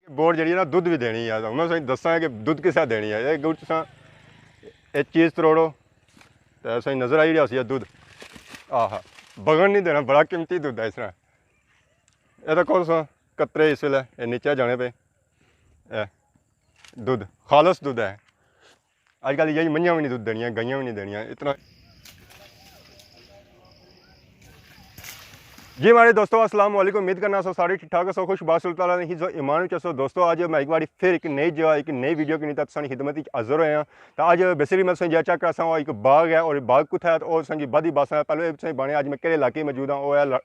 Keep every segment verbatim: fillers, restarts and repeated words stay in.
بوڑ جیڑی ہے نا، دودھ بھی دینی ہے۔ ہن میں تساں کی دساں کہ دودھ کس طرح دینی ہے۔ اے گڑ تساں اے چیز تروڑو، تے تساں نظر آئی جاسی ہے دودھ۔ آہا، بغن نہیں دینا، بڑا قیمتی دودھ ہے اس طرح۔ اے تکو تساں قطرے اس ویلے اے نیچے جانے پے۔ اے دودھ، خالص دودھ ہے۔ اج کل یہی منجھیاں بھی نہیں دودھ دینیاں، گائیاں بھی نہیں دینیاں، اتنا۔ جی ماڑے دوستو، السلام علیکم۔ امید کرنا سو سارے ٹھیک ٹھاک ہسو، خوش باش، اللہ تعالیٰ نے حفظ و ایمان وچ ہسو۔ دوستو، اج میں ایک باری پھر ایک نئی جگہ، ایک نئی ویڈیو کے نی تساں نی خدمت وچ حاضر ہویا ہاں۔ تے اج بیسیکلی میں تساں جا چیک کراساں، او ایک باغ ہے، اور باغ کتھا ہے، تے او تساں کی بدی باساں ہے۔ پہلے تساں بانے اج میں کہڑے علاقے موجود ہاں، او ہے لا-،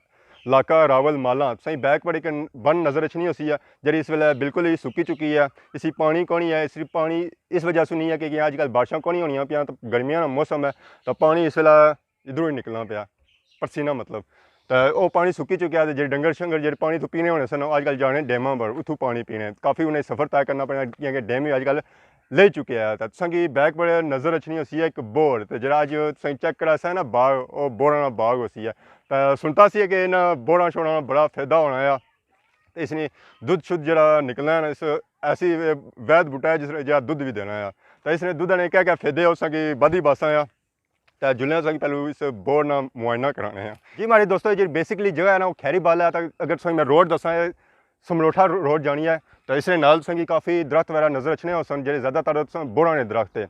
علاقہ راول مالا۔ تساں بیک پر ایک بن نظر اچھنی ہوسی ہے، جیڑی اس ویلے بالکل ہی سکی چکی ہے۔ اسی پانی کونی ہے، اس پانی اس وجہ سے نہیں ہے کہ اج کل بارشاں کونی ہونیاں پیاں، تے گرمیاں نا موسم ہے، تے پانی اس ویلے ادھروں ہی نکلنا پیا، پسینہ مطلب۔ تے او پانی سکی چکیا، تے جیڑے ڈنگر شنگر جیڑے پانی تو پینے ہونے سن، اج کل جانے ڈیماں پر، اتھوں پانی پینے۔ کافی انہیں سفر طے کرنا پینا، کیونکہ ڈیم ہی اج کل لے چکیا ہے۔ تے تساں کی بیک پر نظر اچھنی ہوسی ہے ایک بوڑ، تے جیڑا اج تساں چیک کراساں نا باغ، او بوڑاں نا باغ ہوسی ہے۔ تے سنتا سی کہ انہاں بوڑاں شوڑاں نا بڑا فائدہ ہونا ہے۔ تے اس نے دودھ شدھ جیڑا نکلنا ہے نا، اس ایسی وید بوٹا ہے جس نے جیڑا دودھ بھی دینا ہے۔ تے اس نے دودھ نے کیا کیا فائدے ہو سکے، بدی باساں ہے۔ تے جلنے سا کہ پہلو اس بوڑ نا معائنہ کرانے ہیں۔ جی ماڑے دوستو، یہ بیسیکلی جگہ ہے نا، وہ کھیری بال ہے۔ تے اگر تساں میں روڈ دساں، یہ سملوٹھا روڈ جانی ہے، تے اس نے نال تساں کی کافی درخت وغیرہ نظر اچھنے ہوسن، جیڑے زیادہ تر تساں بوڑاں نے درخت ہے۔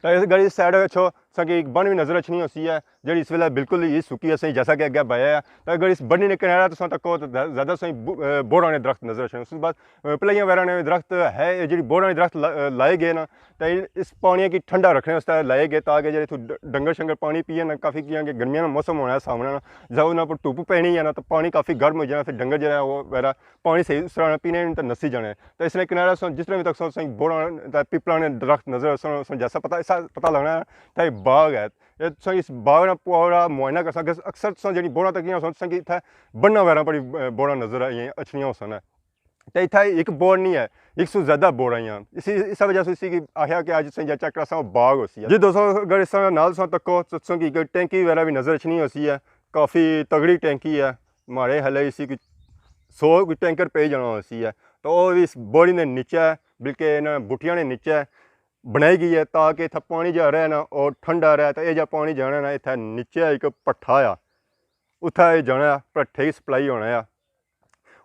تے اس گلی سائیڈ وچ تساں کی ایک بن بھی نظر اچھنی ہوسی ہے، جیڑی اس ویلے بالکل ہی سکی ہے، جیسا کہ اگے بایا ہے۔ تے اگر اس بنی نے کنارہ تساں تکو تے زیادہ تساں بو-، اے، بوڑاں نے درخت نظر اچھنے۔ اس بعد، اے، پلائیاں وغیرہ نے درخت ہے، یہ جیڑی بوڑاں نے درخت لا-، اے، لائے گئے نا، تے اس پانی کی ٹھنڈا رکھنے واسطے لائے گئے، تاکہ جیڑے اتھوں ڈ-، ڈنگر شنگر پانی پیے نا، کافی کیاں کہ گرمیاں نا موسم ہونا ہے، سامنا نا، جب انہاں پر دھوپ پینی ہے نا، تے پانی کافی گرم ہو جانا، پھر ڈنگر جیڑا ہے وہ وغیرہ پانی صحیح اس طرح نہ پینے تے نسی جانے۔ تے اس نے کنارے سن جس طرح بھی تک سن، سن بوڑا تے پیپلاں نے درخت نظر سن، سن جیسا پتہ، ایسا پتہ لگنا ہے تے باغ ہے۔ یہ سن اس باغ نا پورا معائنہ کر سن۔ اکثر سن جڑی بوڑا تکیاں سن، سن کہ اتھے بننا وغیرہ بڑی بوڑا نظر آئی اچھنیاں ہو سن۔ تے اتھا ایک بوڑ نہیں ہے، ایک سو زیادہ بوڑ آئیاں۔ اسی، اس وجہ سے اسی کی آخیا کہ اج تساں جا چیک کراساں، باغ ہوسی ہے۔ جی دوستو، اگر اس طرح نال تساں تکو، تساں کی ایک ٹینکی وغیرہ بھی نظر اچھنی ہوسی ہے، کافی تگڑی ٹینکی ہے، ماڑے ہلے اسی کی سو کی ٹینکر پی جانا ہوسی ہے۔ تو وہ بھی اس بوڑی نے نیچے ہے، بلکہ انہاں بوٹیاں نے نیچے بنائی گئی ہے، تاکہ اتھا پانی جا رہے نا، اور ٹھنڈا رہے۔ تو یہ جا پانی جانا نا، اتھا نیچے ایک پٹھا آ، اتھا یہ جانا ہے، پٹھے کی سپلائی ہونا ہے۔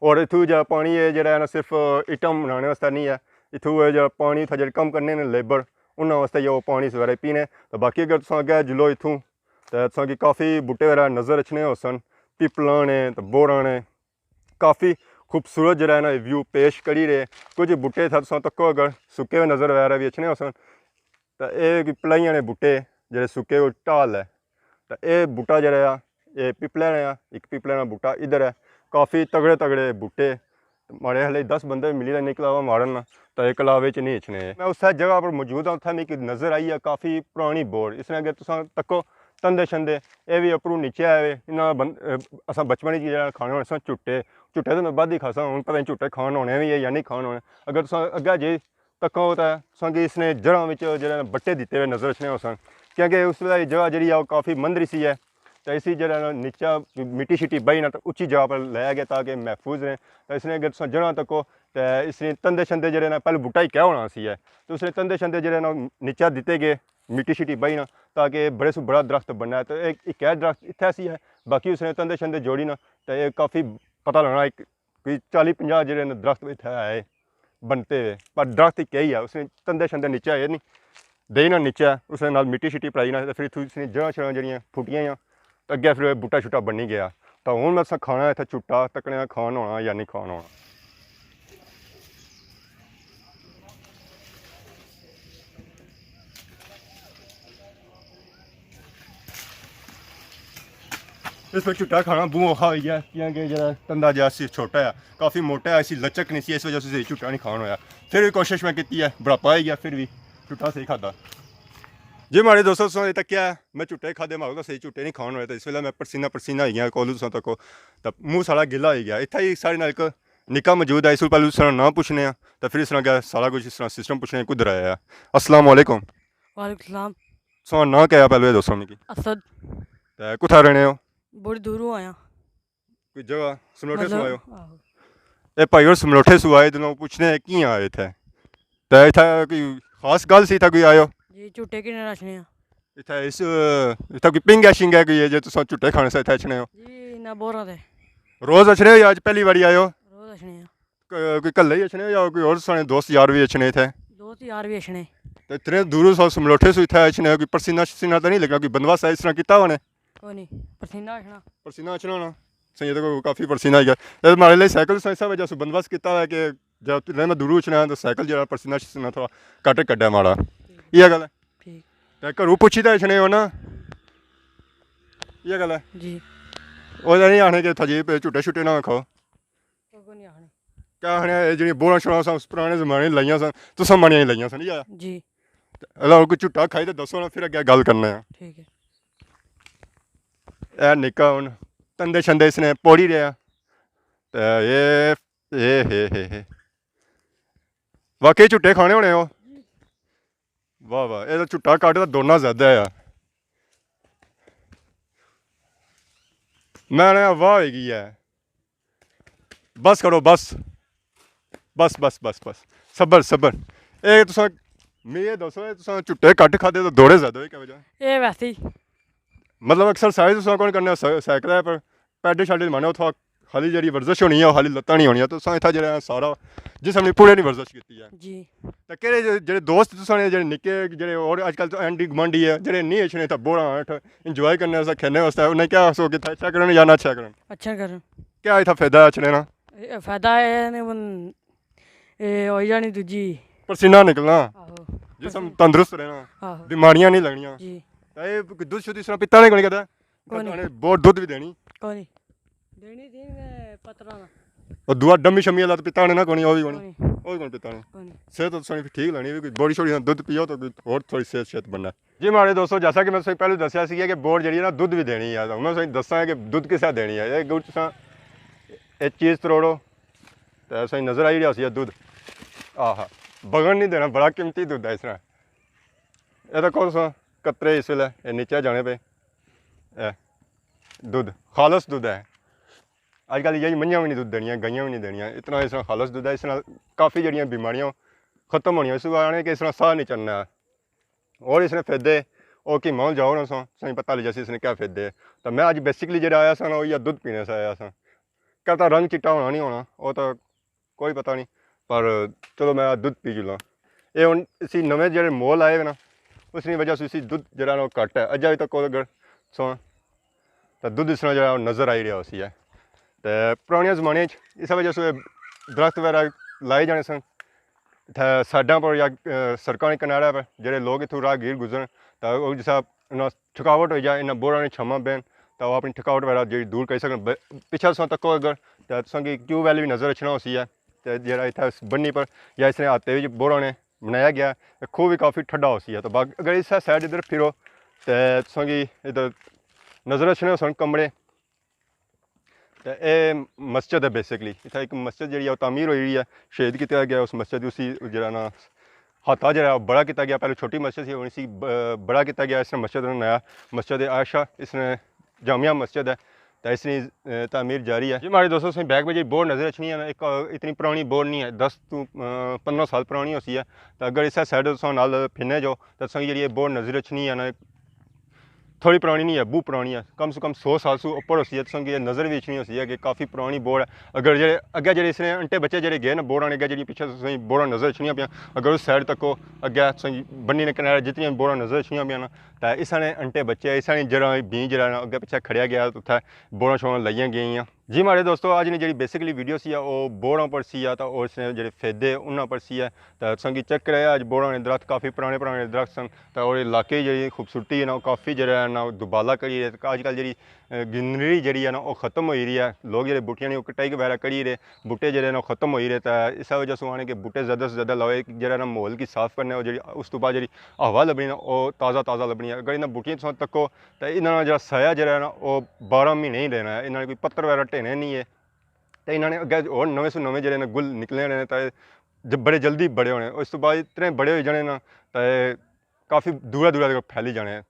اور اتھوں جا پانی ہے جڑا ہے نا، صرف اٹاں بنانے واسطے نہیں ہے۔ اتھوں ہے جڑا پانی اتھا جڑے کم کرنے نے لیبر، انہاں واسطے یہ پانی سویرے پینے۔ تو باقی اگر تساں اگے جلو اتھوں، تے تساں کی کافی بوٹے وغیرہ نظر اچھنے ہوسن، پیپلاں نے تے بوراں نے۔ کافی خوبصورت جڑا ہے نا ویو پیش کری رہے۔ کچھ بوٹے اتھا تساں تکو اگر سکے ہوئے نظر وغیرہ بھی اچھنے ہوسن۔ تے اے کوئی پلائیاں نے بوٹے جڑے سکے ہوئے ٹال ہے۔ تے اے بوٹا جڑا آ، اے پپلے نے آ، ایک پپلے نا بوٹا ادھر ہے۔ کافی تگڑے تگڑے بوٹے۔ تے ماڑے ہلے دس بندے ملی لے نکلا ہوا مارن نا، تے اے کلاوے چ نہیں اچھنے۔ میں اس جگہ پر موجود ہاں، اتھا میکی نظر آئی ہے کافی پرانی بوڑ۔ اس نے اگر تساں تکو تندے شندے، اے وی اپروں نیچے آئے ہوئے۔ انہاں بن-، اے، اساں بچپن وچ جیڑھا کھانے ہونے ساں جھٹے، جھٹے تے میں بعد ہی کھاساں، ہن پتہ نہیں جھٹے کھان ہونے وی ہے یا نہیں کھان ہونے۔ اگر تساں اگے جے تکو تے تساں کی اس نے جڑاں وچ جیڑھے بٹے دتے ہوئے نظر اچھنے ہوسن، کیونکہ اس ویلے جگہ جیڑھی ہے وہ کافی مندری سی ہے، تے اسی جیڑھا نا نیچا مٹی شٹی بہی نا تے اچھی جگہ پر لایا گیا تاکہ محفوظ رہیں۔ تے اس نے اگر تساں جڑاں تکو تے اس نے تندے شندے جیڑھے نا پہلے بوٹا ہی کیا ہونا سی ہے، تے اس نے تندے شندے جیڑھے نا نیچا دتے گئے، مٹی شٹی بہی نا، تاکہ بڑے سو بڑا درخت بننا ہے۔ تے ایک، ایک ہے درخت اتھے سی ہے، باقی اس نے تندے شندے جوڑی نا، تے اے کافی پتہ لگنا ایک کوئی چالی پنجاہ جیڑھے نا درخت اتھے آئے بنتے ہوئے، پر درخت ہی کئی ہے، اس نے تندے شندے نیچے آئے نہیں، دے نا نیچے، اس نے نال مٹی شٹی پڑائی نا، تے پھر اتھوں اس نے جڑاں شڑاں جیڑھیاں پھٹیاں یا، تے اگے پھر بوٹا شوٹا بنی گیا۔ تے ہن میں تساں کھانا اتھے جھٹا، تکنے آں کھان ہونا یا نہیں کھان ہونا۔ اس پہ جھٹا کھانا بہوں اوکھا ہوئی گیا، کیونکہ جیڑھا تندا جیہا سی چھوٹا ہے، کافی موٹا ہے، اسی لچک نہیں سی، اس وجہ سے صحیح جھٹا نہیں کھان ہویا۔ پھر بھی کوشش میں کیتی ہے، بڑھاپا آئی گیا، پھر بھی جھٹا صحیح کھادا۔ جی ماڑے دوستو، تساں اے تکیا ہے، میں جھٹے کھادے، ماڑے کول صحیح جھٹے نہیں کھان ہوئے، تے اس ویلے میں پسینہ پسینہ ہوئی گیا، کولوں تساں تکو، تے منہ ساڑا گلا ہوئی گیا۔ اتھے ہی ساڑے نال ایک نکا موجود ہے، اس کول پہلے اس نا ناں پوچھنے آں، تے پھر اس نا اگے سارا کچھ اس نا سسٹم پوچھنے آں، کدھر آیا ہے۔ السلام علیکم۔ وعلیکم السلام۔ تساں ناں کیا ہے پہلے اے دسو مکی؟ اسد۔ تے کتھا رہنے ہو؟ بڑی دوروں آیا۔ کوئی جگہ سملوٹے سوں آئے ہو؟ مطلب، آہو۔ اے بھائی اور سملوٹھے سو آئے، تنوں پوچھنے ہیں کیاں آئے اتھے؟ تے اتھے کوئی خاص گل سی اتھے کوئی آئے ہو؟ جی، جھوٹے کنے اچھنے آں۔ اتھے اس، اتھے کوئی پنگ ہے شنگ ہے کوئی ہے جے تساں جھوٹے کھانے سے اتھے اچھنے ہو؟ جی، نہ بوراں تے۔ روز اچھنے ہو یا اج پہلی واری آئے ہو؟ روز اچھنے آں۔ ک-، کوئی کلے ہی اچھنے ہو یا کوئی اور سانے دوست یار بھی اچھنے اتھے؟ دوست یار بھی اچھنے۔ تے اتنے دوروں سو سملوٹھے سو اتھے اچھنے ہو، کوئی پرسینہ شسینہ تے نہیں لگنا، کوئی بندوبست ہے اس طرح کیتا ہونے؟ کوئی نہیں، پرسینہ اچھنا۔ پرسینہ اچھنا ہونا۔ سہی ہے، تے کوئی کافی پرسینہ آئی گیا۔ تے ماڑے لئی سائیکل سائیں صاحب جیسا بندوبست کیتا ہوا ہے کہ جب میں دوروں اچھنا ہے تو سائیکل جیڑا پرسینہ شسینہ تھوڑا گھٹ کڈے ماڑا۔ یہ گل ہے۔ ٹھیک۔ تے گھروں پوچھی تے اچھنے ہو نا؟ یہ گل ہے۔ جی۔ او نہیں آخنے کہ تھجی پہ جھوٹے شھوٹے نہ کھاؤ۔ او کوئی نہیں آخنے۔ کیا آخنے، اے جڑی بوراں شوراں ساں اس پرانے زمانے لائیاں سن، تساں ماڑیاں لائیاں سن، یہ آیا؟ جی۔ اللہ کوئی جھوٹا کھائی تے دسو نا، پھر اگے گل کرنے آں۔ ٹھیک ہے۔ اے نکا ہن تندے شندے اس نے پوڑی رہیا۔ تے اے، اے ہے، ہے، ہے۔ واقعی جھوٹے کھانے ہونے ہو۔ واہ واہ، اے تاں جھوٹا کٹ تاں دوڑنا زیادہ ہے یار۔ میں نے واہ ہوئی گئی ہے۔ بس کرو، بس۔ بس، بس، بس، بس۔ صبر، صبر۔ اے تساں میں یہ دسو، اے تساں جھوٹے کٹ کھادے تو دوڑے زیادہ ہوئے کیا وجہ؟ اے ویسے ہی۔ مطلب ایکسرسائز تساں کون کرنے ہو؟ سا-، سائیکل پر پیڈل شیڈل مارنے ہو، اتھاں خالی جیڑی ورزش ہونی ہے، خالی لتاں نہیں ہونیاں۔ تساں اتھاں جیڑا سارا جسم نی پورے نی ورزش کیتی ہے۔ جی۔ تے کیڑے جے-، جیڑے دوست تساں نے جیڑے نکے جیڑے اور اج کل تو اینڈی گمانڈی ہے، جیڑے نہیں اچھنے اتھاں بوڑا ہٹھ انجوائے کرنے واسطے، کھیلنے واسطے، انہیں کیا آخسو کہ اتھاں اچھا کرن یا نہ اچھا کرن؟ اچھا کرن۔ کیا اتھاں فائدہ ہے اچھنے نا؟ اے فائدہ اے نے ہن اے ہوئی جانی دوجی۔ پسینہ نکلنا۔ آہو۔ جسم تندرست رہنا۔ آہو۔ بیماریاں نہیں لگنیاں۔ جی۔ تے اے دودھ شودھ اس طرح پیتا نہیں کوئی کدے؟ کوئی نہیں۔ بہت دودھ بھی دینی۔ کوئی نہیں۔ دینی تھی میں پترا نا۔ اور دعا ڈمی شمی والا تو پیتا نہیں نا، کوئی نہیں، وہ بھی کوئی نہیں۔ کوئی نہیں۔ وہ بھی کون پیتا نہیں۔ کوئی نہیں۔ صحت تو سنی ٹھیک لانی، بھی کوئی بوڑی شوڑی دودھ پیو تو کوئی اور تھوڑی صحت شحت بننا۔ جی ماڑے دوستو، جیسا کہ میں تساں پہلے دسیا سی کہ بوڑ جیڑی ہے نا، دودھ بھی دینی ہے۔ ہن میں تساں دساں کہ دودھ کسا دینی ہے۔ اے گڑ تساں اے چیز تروڑو، تے تساں نظر آئی رہیا سی دودھ۔ آہا، بغن نہیں دینا، بڑا قیمتی دودھ ہے اس طرح۔ اے دیکھو تساں قطرے اس ویلے اے نیچے جانے پے۔ اے دودھ، خالص دودھ ہے۔ اج کل یہ منجھاں بھی نہیں دودھ دینیاں، گائیاں بھی نہیں دینیاں۔ اتنا اس طرح خالص دودھ ہے، اس نال کافی جڑیاں بیماریاں ختم ہونیاں۔ اس واسطے کہ اس طرح ساہ نہیں چڑھنا ہے۔ اور اس نے فائدے، او کہ ماحول جاؤ نا سو، سائیں پتہ لگ جاسی اس نے کیا فائدے ہے۔ تو میں اج بیسیکلی جڑا آیا سا نا، او یا دودھ پینے سے آیا سا۔ کیا پتہ رنگ چٹا ہونا نہیں ہونا، او تو کوئی پتہ نہیں، پر چلو میں دودھ پی جلاں۔ اے ہن اسی نویں جڑے ماحول آئے ہوئے نا، اس نی وجہ سے اسی دودھ جڑا نا او گھٹ ہے۔ اجا بھی تک اگر سو تے دودھ اس طرح جڑا نظر آئی رہیا ہوسی ہے۔ تے پرانے زمانے اچ اس وجہ سے درخت وغیرہ لائے جانے سن۔ اتھے سائیڈاں پر یا، اے، سڑکاں نے کنارے پر جڑے لوگ اتھوں راہ گیر گزرن، تاں او جسا انہاں تھکاوٹ ہوئی جائے، انہاں بوڑاں نے چھاواں بہن، تاں او اپنی تھکاوٹ وغیرہ جڑی دور کری سکن۔ ب-، پچھے تساں تکو اگر، تاں تساں کی ٹیوب ویل وی نظر اچھنا ہوسی ہے۔ تے جڑا اتھے اس بنی پر یا اس نے ہاتھے وچ بوڑاں نے بنایا گیا، اے کھوہ وی کافی ٹھڈا ہوسی ہے۔ تو باقی اگر اس سائیڈ ادھر پھرو، تے تساں کی ادھر نظر اچھنے ہوسن کمرے۔ تے اے مسجد ہے بیسیکلی۔ اتھا ایک مسجد جیڑی ہے، او تعمیر ہوئی ہوئی ہے، شہید کیتا گیا اس مسجد، اسی جیڑا نا ہاتھا جیڑا بڑا کیتا گیا۔ پہلے چھوٹی مسجد سی، ہن اسی ب-، بڑا کیتا گیا۔ اس نے مسجد ناں نیا مسجد عائشہ، اس نے جامع مسجد ہے، تے اس نی، اے، تعمیر جاری ہے۔ جی ماڑے دوستو، تساں بیک پہ جیڑی بورڈ نظر اچھنی ہے نا، ایک، اے، اتنی پرانی بورڈ نہیں ہے، دس تو، اے، پندرہ سال پرانی ہوسی ہے۔ تے اگر اس سائیڈ تساں نال پھرنے جو، تے تساں کی جیڑی اے بورڈ نظر اچھنی ہے نا، تھوڑی پرانی نہیں ہے، بہت پرانی ہے، کم سے کم سو سال سو اوپر ہوسی ہے۔ تساں کی اے نظر وی اچھنی ہوسی ہے کہ کافی پرانی بورڈ ہے۔ اگر جیڑے اگے جیڑے اس نے انٹے بچے جیڑے گئے نا بورڈاں نے اگے، جیڑی پچھے تساں کی بورڈاں نظر اچھنیاں پیاں، اگر اس سائیڈ تکو اگے تساں کی بنی نے کنارے جتنیاں بورڈاں نظر اچھنیاں پیاں نا، تے اس نے انٹے بچے، اس نے جیڑا بھیں جیڑا نا اگے پچھے کھڑیا گیا، اتھے بورڈاں شورڈاں لائیاں گئیاں۔ جی ماڑے دوستو، اج نی جیڑی بیسیکلی ویڈیو سی، او بورڈاں پر سی، تے او اس نے جیڑے فائدے انہاں پر سی۔ تے تساں کی چیک کرے، اج بورڈاں نے درخت کافی پرانے پرانے درخت سن، تے اور علاقے جیڑی خوبصورتی ہے نا، او کافی جیڑا ہے نا، دوبالا کری رہے۔ تے اج کل جیڑی، اے، گرینری جیڑی ہے نا، او ختم ہوئی رہی ہے۔ لوگ جیڑے بوٹیاں نی او کٹائی وغیرہ کری رہے، بوٹے جیڑے نا، او ختم ہوئی رہے۔ تے اس وجہ سے آنے کہ بوٹے زیادہ سے زیادہ لاؤ، ایک جیڑا نا ماحول کی صاف کرنے، اور جیڑی اس تو بعد جیڑی ہوا لبنی نا، او تازہ تازہ لبنی ہے۔ اگر انہاں بوٹیاں تساں تکو، تے انہاں نا جیڑا سایہ جیڑا ہے نا، او بارہ مہینے ہی رہنا ہے۔ انہاں نے کوئی پتر وغیرہ ڈھینے نہیں ہے۔ تے انہاں نے اگے ہور نویں سو نویں جیڑے نے گل نکلنے رہنے، تے ج-، بڑے جلدی بڑے ہونے۔ اس تو بعد اتنے بڑے ہوئی جانے نا، تے کافی دورا دورا تک پھیلی جانے ہیں۔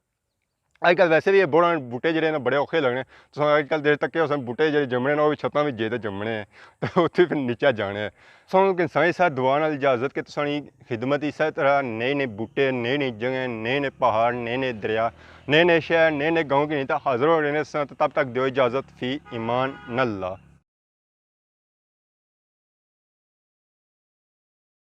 اج کل ویسے وی اے بوڑاں بوٹے جیہڑے نا بڑے اوکھے لگنے۔ تساں اج کل دیر تک کہ اساں بوٹے جیہڑے جمنے نا، او وی چھتاں وچ جے تے جمنے ہیں۔ تے اتھے فر نیچے جانے ہیں۔ ساں کہ سائیں صاحب دعا نال اجازت کہ تساں نی خدمت اسے طرح نئے نئے بوٹے، نئے نئے جگہ، نئے نئے پہاڑ، نئے نئے دریا، نئے نئے شہر، نئے نئے گاؤں کی نہیں تے حاضر ہو رہنے ساں۔ تے تب تک دیو اجازت، فی امان اللہ۔